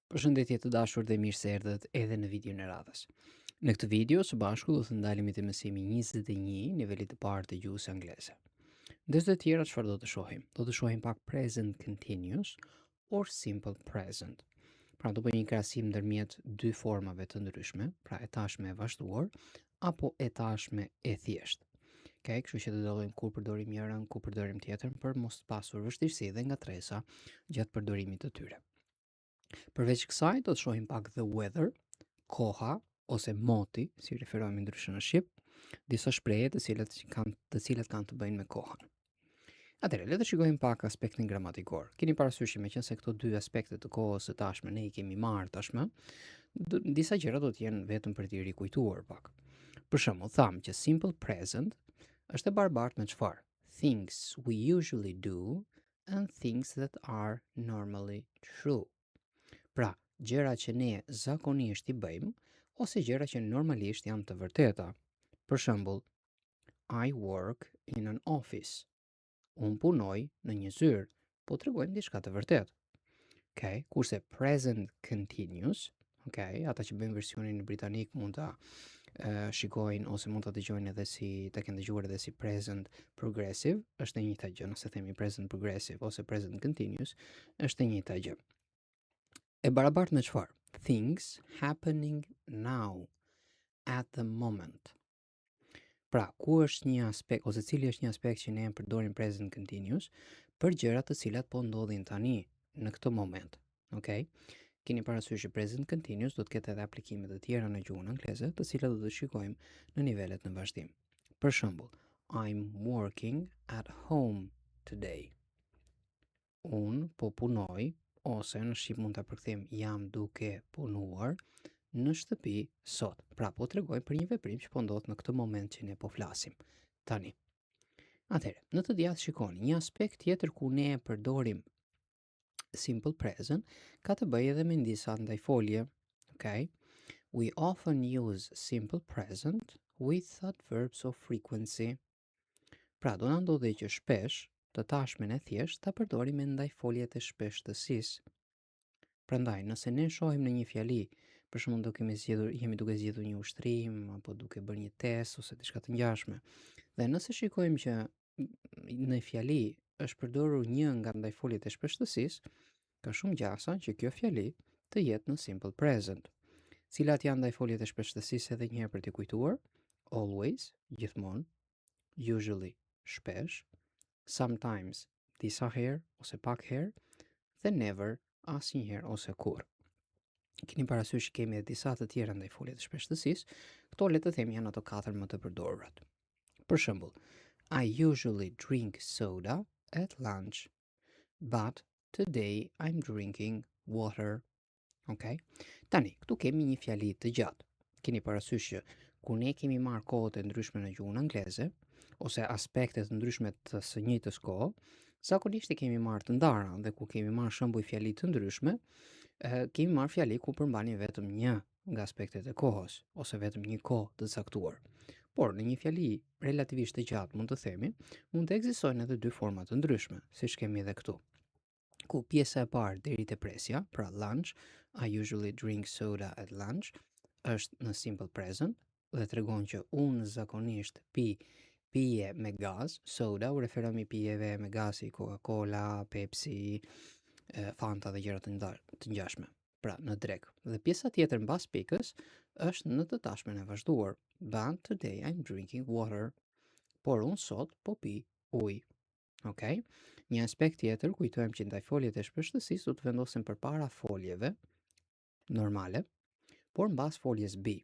Përshëndetje të dashur dhe mirë se erdhët edhe në videon e radhës. Në këtë video së bashku do të ndalemi te mësimi 21, nivelit të parë të gjuhës angleze. Ndër të tjera çfarë do të shohim? Do të shohim pak present continuous or simple present. Pra do bëjmë një krahasim ndërmjet dy formave të ndryshme, pra e tashme e vazhduar apo e tashme e thjeshtë. Okay, kështu që të dallojmë kur përdorim njërin, kur përdorim tjetrën për mos të pasur vështirësi dhe ngatresa gjatë përdorimit të tyre. Përveç kësaj, do të shohim pak the weather, koha ose moti, si referohemi ndryshe në shqip, disa shprehje të cilat kanë të bëjnë me kohën. Atëherë, le të shikojmë pak aspektin gramatikor. Keni parasysh që meqense këto dy aspekte të kohës së tashme ne i kemi marrë tashmë, disa gjëra do të jenë vetëm për t'i rikujtuar pak. Për shembull, thamë që simple present është e barabartë me çfarë? Things we usually do and things that are normally true. Pra, gjëra që ne zakonisht i bëjmë ose gjëra që normalisht janë të vërteta. Për shembull, I work in an office. Unë punoj në një zyrë, po tregojmë diçka të vërtetë. Okay, kurse present continuous, okay, ata që bëjnë versionin britanik mund ta shikojnë ose mund ta dëgjojnë edhe si ta kenë dëgjuar edhe si present progressive, është e njëjta gjë, nëse themi present progressive ose present continuous, është e njëjta gjë. E barabartë me çfarë? Things happening now, at the moment. Pra, ku është një aspekt ose cili është një aspekt që ne e përdorim present continuous për gjërat të cilat po ndodhin tani në këtë moment. Okay? Keni parasysh që present continuous do të ketë edhe aplikime të tjera në gjuhën angleze, të cilat do të shikojmë në nivelet në vazhdim. Për shembull, I'm working at home today. Unë po punoj ose në shqip mund ta përkthejmë jam duke punuar në shtëpi sot. Pra po tregojmë për një veprim që po ndodh në këtë moment që ne po flasim. Tani. Atëherë, në të djathtë shikoni një aspekt tjetër ku ne e përdorim simple present ka të bëjë edhe me disa ndajfolje. Okay? We often use simple present with adverbs of frequency. Pra, do na ndodhi që shpesh të tashmen e thjesht ta përdorim me ndajfoljet e shpeshtësisë. Prandaj, nëse ne shohim në një fjali, për shembull do kemi zgjedhur, jemi duke zgjedhur një ushtrim apo duke bërë një test ose diçka të ngjashme. Dhe nëse shikojmë që në fjali është përdorur një nga ndajfoljet e shpeshtësisë, ka shumë gjasa që kjo fjali të jetë në simple present. Cilat janë ndajfoljet e shpeshtësisë edhe një herë për t'i kujtuar? Always, gjithmonë, usually, shpesh, sometimes, disa herë ose pak herë, dhe never, asnjëherë ose kurrë. Keni parasysh që kemi edhe disa të tjera ndajfolje të shpeshtësisë, këto le të themi janë ato katër më të përdorurat. Për shembull, I usually drink soda at lunch, but today I'm drinking water. Okay? Tani, këtu kemi një fjali të gjatë. Keni parasysh që kur ne kemi marrë kohët e ndryshme në gjuhën angleze, ose aspekte të ndryshme të së njëjtës kohë, zakonisht i kemi marrë të ndara dhe kur kemi marrë shembuj fjali të ndryshme, kemi marrë fjali ku përmbanin vetëm një nga aspektet e kohës ose vetëm një kohë të caktuar. Por në një fjali relativisht të gjatë mund të themi, mund të ekzistojnë edhe dy forma të ndryshme, siç kemi edhe këtu. Ku pjesa e parë deri te presja, pra lunch, I usually drink soda at lunch, është në simple present dhe tregon që unë zakonisht pi pije me gaz, soda, u referohemi pijeve me gaz si Coca-Cola, Pepsi, Fanta dhe gjëra të ngjashme. Pra, në drek. Dhe pjesa tjetër mbas pikës është në të tashmen e vazhduar. But today I'm drinking water. Por unë sot po pi ujë. Okay? Një aspekt tjetër, kujtojmë që ndajfoljet e shpeshtësisë do të vendosen përpara foljeve normale, por mbas foljes be,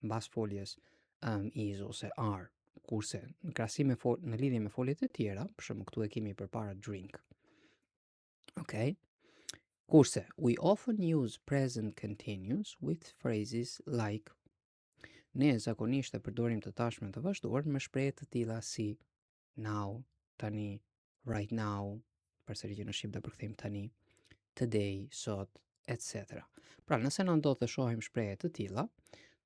mbas foljes am, is ose are, kurse në krahasim me fol në lidhje me foljet e tjera, për shembull këtu e kemi përpara drink. Okay? Kurse we often use present continuous with phrases like. Ne zakonisht e përdorim të tashmen të vazhduar me shprehje të tilla si now, tani, right now, përsëri që në shqip do përkthejmë tani, today, sot, etc. Pra, nëse na ndodh të shohim shprehje të tilla,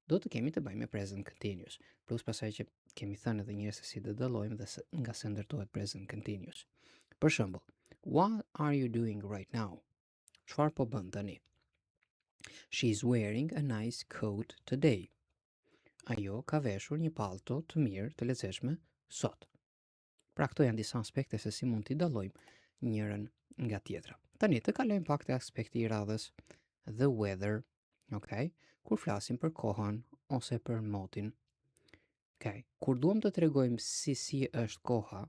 do të kemi të bëjmë me present continuous. Plus pasaj që kemi thënë edhe njëherë se si të dallojmë dhe se, nga se ndërtohet present continuous. Për shembull, what are you doing right now? Çfarë po bën tani? She's wearing a nice coat today. Ajo ka veshur një pallto të mirë, të lezetshme sot. Pra këto janë disa aspekte se si mund t'i dallojmë njërën nga tjetra. Tani të kalojmë pak te aspekti i radhës, the weather, ok? Kur flasim për kohën ose për motin. Ok, kur duam të tregojmë si si është koha,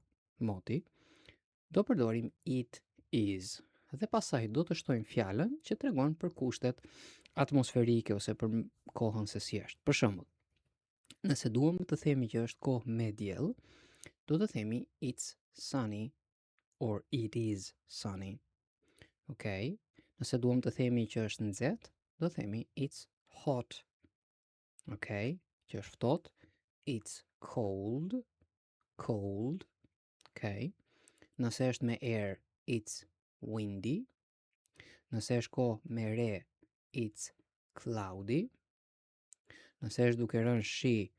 moti, do përdorim it is dhe pastaj do të shtojmë fjalën që tregon për kushtet atmosferike ose për kohën se si është. Për shembull, nëse duam të themi që është kohë me diell, do të themi it's sunny or it is sunny. Ok, nëse duam të themi që është nxehtë, do themi it's hot. Ok, që është ftohtë, it's cold, cold. Ok, nëse është me erë, it's windy. Nëse është kohë me re, it's cloudy. Nëse është duke rënë shi,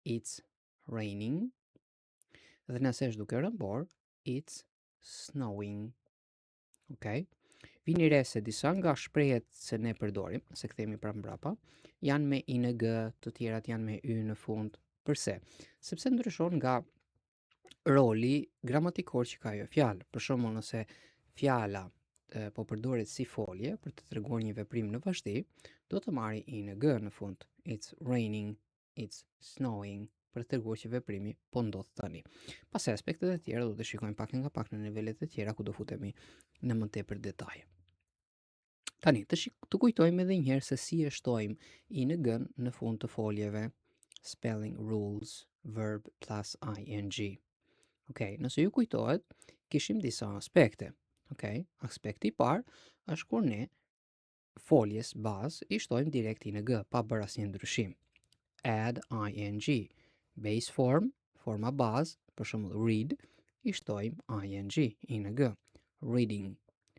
it's raining. Dhe nëse është duke rënë borë, it's snowing. Ok? Vini re se disa nga shprehjet se ne përdorim, nëse kthehemi prapë mbrapa, janë me ing, të tjerat janë me y në fund. Përse? Sepse ndryshon nga roli gramatikor që ka ajo fjalë. Për shembull, nëse fjala e, po përdoret si folje për të treguar një veprim në vazhdim, do të marrë ing në fund. It's raining, it's snowing, për të treguar që veprimi po ndodh tani. Pastaj aspektet e tjera do të shikojmë pak nga pak në nivelet e tjera ku do futemi në më tepër detaje. Tani, të, shik të kujtojmë edhe një herë se si e shtojmë ing në fund të foljeve spelling rules verb plus ing. Ok, nëse ju kujtohet, kishim disa aspekte. Ok, aspekti i parë është kur ne foljes bazë i shtojmë direkt ing pa bërë asnjë ndryshim. Add ing. Base form, forma bazë, për shembull read, i shtojmë ing, ing. Reading.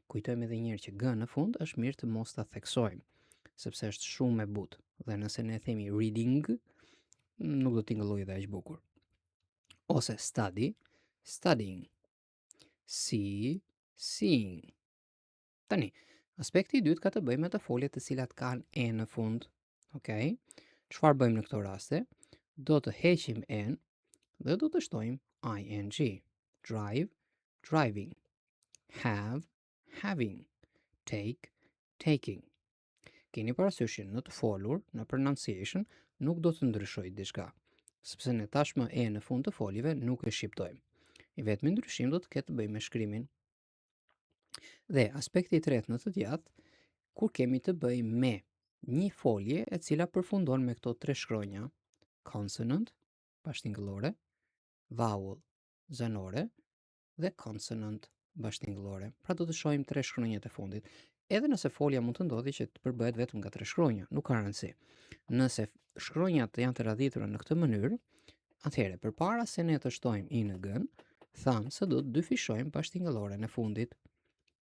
Kujtojmë edhe një herë që g në fund është mirë të mos ta theksojmë, sepse është shumë e butë. Dhe nëse ne themi reading, nuk do të tingëllojë edhe aq bukur. Ose study, studying. See, seeing. Tani, aspekti i dytë ka të bëjë me të foljet të cilat kanë e në fund. Okej? Çfarë bëjmë në këto raste? Do të heqim e dhe do të shtojmë ing. Drive, driving. Have, having. Take, taking. Keni parasysh që në të folur, në pronunciation, nuk do të ndryshojë diçka, sepse ne tashmë e në fund të foljeve nuk e shqiptojmë. I vetmi ndryshim do të ketë të bëjë me shkrimin. Dhe aspekti i tretë në të djathtë, kur kemi të bëjmë me një folje e cila përfundon me këto tre shkronja, consonant, bashkëtingëllore, vowel, zanore dhe consonant, bashkëtingëllore. Pra do të shohim tre shkronjat e fundit. Edhe nëse folja mund të ndodhi që të përbëhet vetëm nga tre shkronja, nuk ka rëndësi. Nëse shkronjat janë të radhitura në këtë mënyrë, atëherë përpara se ne të shtojmë ing-n, thamë se do të dyfishojmë bashkëtingëlloren e fundit.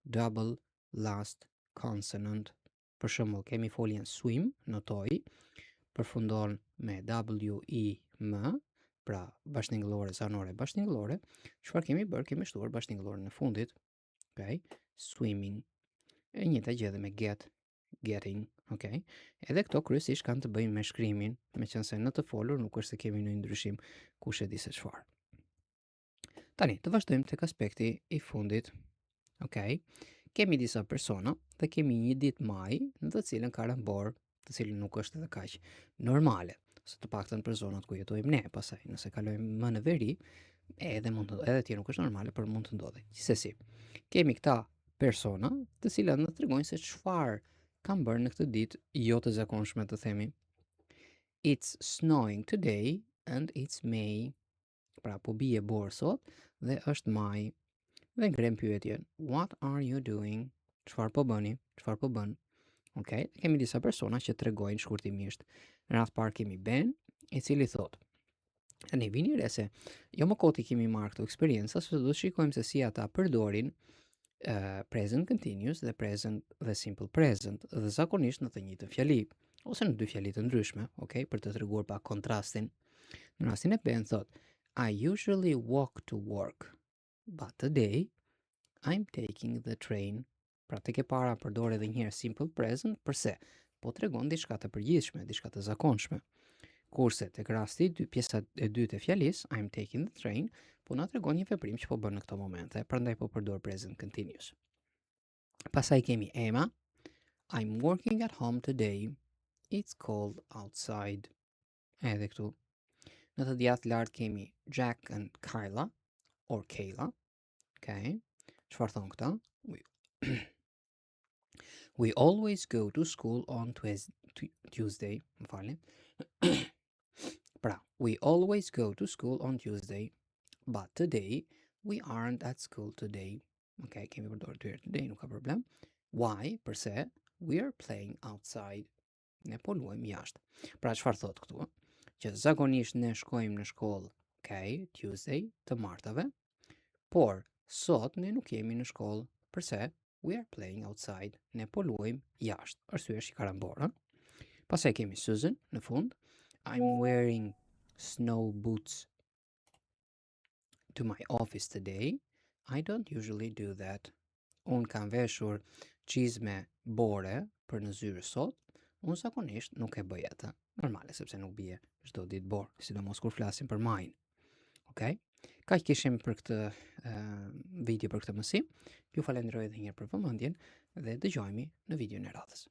Double last consonant. Për shembull, kemi foljen swim, notoj, përfundon me W I M, pra bashkëtingëllore, zanore, bashkëtingëllore. Çfarë kemi bërë? Kemi shtuar bashkëtingëlloren e fundit. Okay? Swimming. E njëjta gjë edhe me get, getting, okay? Edhe këto kryesisht kanë të bëjnë me shkrimin, meqense në të folur nuk është se kemi ndonjë ndryshim kush e di se çfarë. Tani, të vazhdojmë tek aspekti i fundit. Okay? Kemi disa persona dhe kemi një ditë maj në të cilën ka rënë borë, të cilën nuk është edhe kaq normale, se të paktën për zonat ku jetojmë ne, pastaj nëse kalojmë më në veri, edhe mund të edhe tjerë nuk është normale, por mund të ndodhi. Gjithsesi, kemi këta persona të cilët na tregojnë se çfarë kanë bërë në këtë ditë jo të zakonshme të themi. It's snowing today and it's May. Pra po bie borë sot dhe është maj. Dhe ngrem pyetjen, what are you doing? Çfarë po bëni? Çfarë po bën? Ok, kemi disa persona që tregojnë shkurtimisht. Në radhë parë kemi Ben, i cili thotë, Tani vini re se jo më kot i kemi marrë këto eksperienca, sepse do të shikojmë se si ata përdorin uh, present continuous dhe present dhe simple present dhe zakonisht në të njëjtën fjali ose në dy fjali të ndryshme, okay, për të treguar pak kontrastin. Në rastin e Ben thot, I usually walk to work, but today I'm taking the train. Pra tek e para përdor edhe një herë simple present, përse? Po tregon diçka të përgjithshme, diçka të zakonshme. Kurse tek rasti i dy, pjesa e dytë e fjalisë, I'm taking the train, po na tregon një veprim që po bën në këto momente, prandaj po përdor present continuous. Pastaj kemi Emma, I'm working at home today. It's cold outside. Edhe këtu. Në të djathtë lart kemi Jack and Kyla or Kayla. Okay. Çfarë thon këta? We always go to school on Tuesday, më falni. Pra, we always go to school on Tuesday, but today we aren't at school today. Ok, kemi përdorur dy herë today, nuk ka problem. Why? Përse? We are playing outside. Ne po luajmë jashtë. Pra, çfarë thot këtu? Që zakonisht ne shkojmë në shkollë, ok, Tuesday, të martave, por sot ne nuk jemi në shkollë. Përse? We are playing outside. Ne po luajmë jashtë. Arsye është që ka rënë borë. Pastaj kemi Susan në fund. I'm wearing snow boots to my office today. I don't usually do that. Unë kam veshur çizme bore për në zyrë sot. Unë zakonisht nuk e bëj atë. Normale, sepse nuk bie çdo ditë borë, sidomos kur flasim për majin. Okej? Kaq kishim për këtë video, për këtë mësim. Ju falenderoj edhe një herë për vëmendjen dhe dëgjohemi në videon e radhës.